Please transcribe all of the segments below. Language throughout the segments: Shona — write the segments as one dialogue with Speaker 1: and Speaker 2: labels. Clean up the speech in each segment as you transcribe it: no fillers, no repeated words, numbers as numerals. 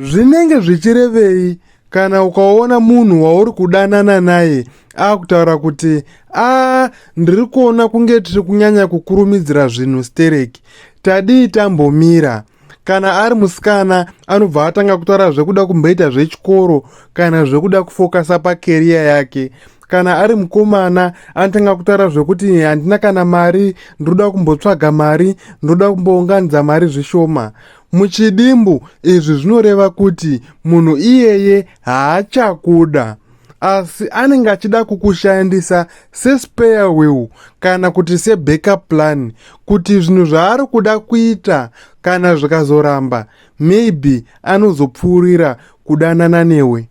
Speaker 1: Zvinenge zvichirevei kana ukaona munhu wauri kudanana naye akutaura kuti a ndiri kuona kunge tiri kunyanya kukurumidzira zvinhu stereki, tadii tambomira? Kana ari musikana anobva atanga kutaura zvekuda kumboita zvechikoro kana zvekuda kufokasa pakeriya yake. Kana ari mukomana anotanga kutaura zvekuti handina kana mari, ndoda kumbotsvaga mari, ndoda kumbounganidza mari zvishoma. Muchidimbu, izvi zvinoreva kuti munhu iyeye haachakuda, asi anenge achida kukushandisa sespare wheel kana kuti sebackup plan, kuti zvinhu zvaari kuda kuita kana zvikazoramba, maybe anozopfuurira kudanana newe.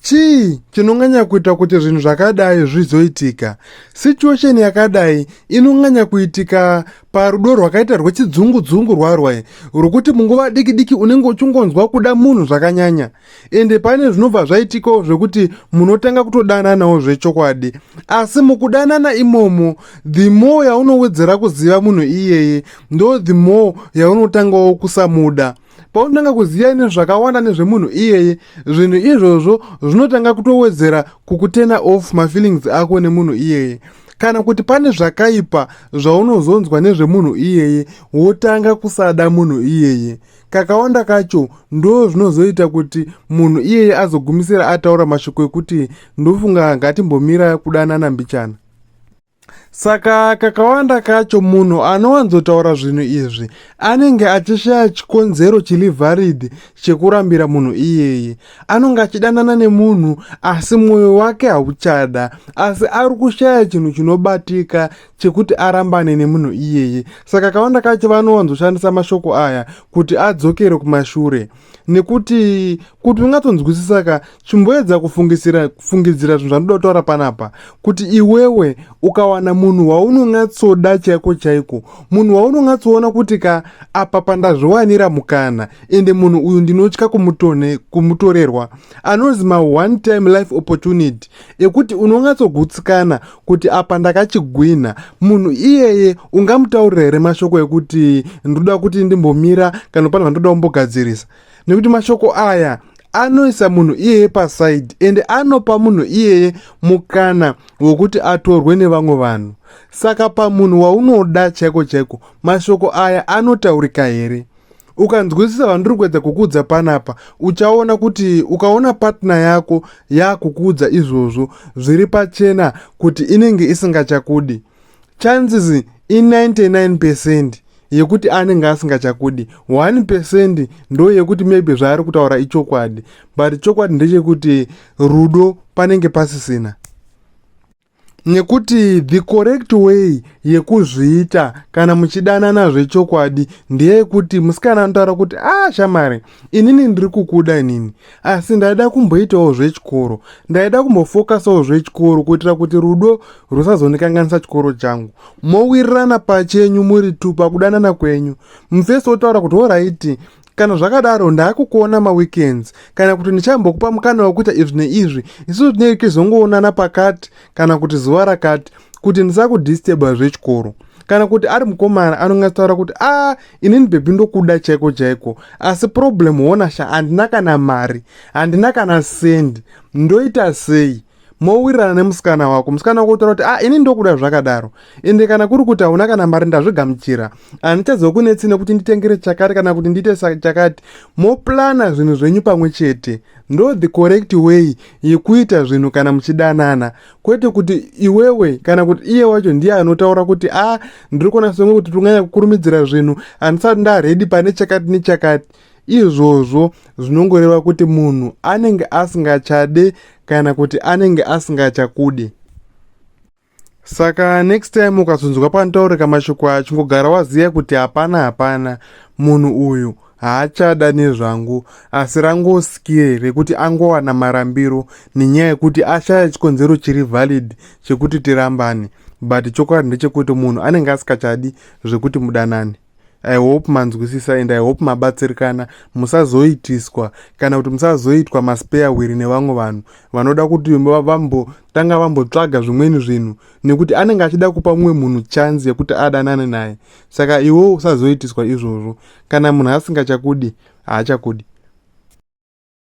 Speaker 1: Chii chinonyanya kuita kuti zvinhu zvakadai zvizoitika? Situation yakadai inonyanya kuitika parudo rwakaita rwechidzungu-dzungu rwarwa rwokuti munguva diki diki unenge uchingonzwa kuda munhu zvakanyanya, ende pane zvinobva zvaitikawo zvekuti munotanga kutodananawo zvechokwadi. Asi mukudanana imomo, the more yaunowedzera kuziva munhu iyeye, ndo the more yaunotangawo kusamuda. Paunotanga kuziva nezvakawanda nezvemunhu iyeye, zvinhu izvozvo zvinotanga kutowedzera kukuturn off mafeelings ako nemunhu iyeye, kana kuti pane zvakaipa zvaunozonzwa nezvemunhu iyeye, wotanga kusada munhu iyeye. Kakawanda kacho ndo zvinozoita kuti munhu iyeye azogumisira ataura mashoko ekuti ndofunga ngatimbomira kudanana mbichana. Saka kakawanda kacho munhu anowanzotaura zvinhu izvi anenge achishaya chikonzero chiri valid chekurambira munhu iyeye. Anonge achidanana nemunhu asi mwoyo wake hauchada, asi ari kushaya chinhu chinobatika chekuti arambane nemunhu iyeye. Saka kakawanda kacho vanowanzoshandisa mashoko aya kuti adzokere kumashure. Nekuti kuti ungatonzwisisa ka, chimboedza kufungisira kufungidzira zvinhu zvandoda kutaura panapa, kuti iwewe ukawana munhu waunonyatsoda chaiko chaiko, munhu waunonyatsoona kuti ka apa pandazviwanira mukana, ende munhu uyu ndinotya kumutorerwa, anonzi ma one time life opportunity, ekuti unonyatsogutsikana kuti apa ndakachigwina munhu iyeye, ungamutaurira here mashoko ekuti ndoda kuti ndimbomira kana pane zvandoda kumbogadzirisa? Nekuti mashoko aya anoisa munhu iyeye paside, ende anopa munhu iyeye mukana wekuti atorwe nevamwe vanhu. Saka pamunhu waunoda chaiko chaiko, mashoko aya anotaurika here? Ukanzwisisa vandiri kuedza kukuudza panapa, uchaona kuti ukaona partner yako yakukuudza izvozvo, zviri pachena kuti inenge isingachakudi. Chances i99% yekuti anenge asingachakudi, 1% ndo yekuti maybe zvaari kutaura ichokwadi, but chokwadi ndechekuti rudo panenge pasisina. Nekuti the correct way yekuzviita kana muchidanana zvechokwadi ndeyekuti musikana anotaura kuti, "A ah, shamari, inini ndiri kukuda inini, asi ndaida kumboitawo zvechikoro, ndaida kumbofokasawo zvechikoro kuitira kuti rudo rusazondikanganisa chikoro changu." Mowirirana pachenyu muri tu pakudanana kwenyu. Mufesi wotaura kuti, "Alright, kana zvakadaro ndaakukuona maweekends, kana kuti ndichambokupa mukana wekuita izvi neizvi, isusu tinenge tichizongoonana pakati kana kuti zuva rakati, kuti ndisakudisturba zvechikoro." Kana kuti ari mukomana anongataura kuti, "A ah, inini baby ndokuda chaiko chaiko, asi problem hona sha, handina kana mari, handina kana sendi, ndoita sei?" Mowirirana nemusikana wako. Musikana wako utaura kuti, "A ah, ini ndokuda zvakadaro, ende kana kuri kuti hauna kana mari, ndazvigamuchira, handichazokunetsi nekuti nditengere chakati kana kuti ndiite chakati." Moplana zvinhu zvenyu pamwe chete. Ndo the correct way yekuita zvinhu kana muchidanana, kwete kuti iwewe kana kuti iye wacho ndiye anotaura kuti, "A ah, ndiri kuona semwe kuti tunganya kukurumidzira zvinhu, handisati ndaready pane chakati nechakati." Izvozvo zvinongoreva kuti munhu anenge asingachade kana kuti anenge asingachakudi. Saka next time ukazonzwa panotaurika mashoko achingogara waziva kuti hapana, hapana, munhu uyu haachada nezvangu, asi rangoskire rekuti angowana marambiro nenyaya yekuti ashaya chikonzero chiri valid chekuti tirambane, but chokwadi ndechekuti munhu anenge asikachadi zvekuti mudanane. I hope manzwisisa and I hope mabatsirikana. Musazoitiswa kana kuti musazoitwa maspare wheel nevamwe vanhu vanoda kuti vambotanga vambotsvaga zvimweni zvinhu, nekuti anenge achida kupa mumwe munhu chance yekuti adanane naye. Saka iwo usazoitiswa izvozvo. Kana munhu asingachakudi, haachakudi.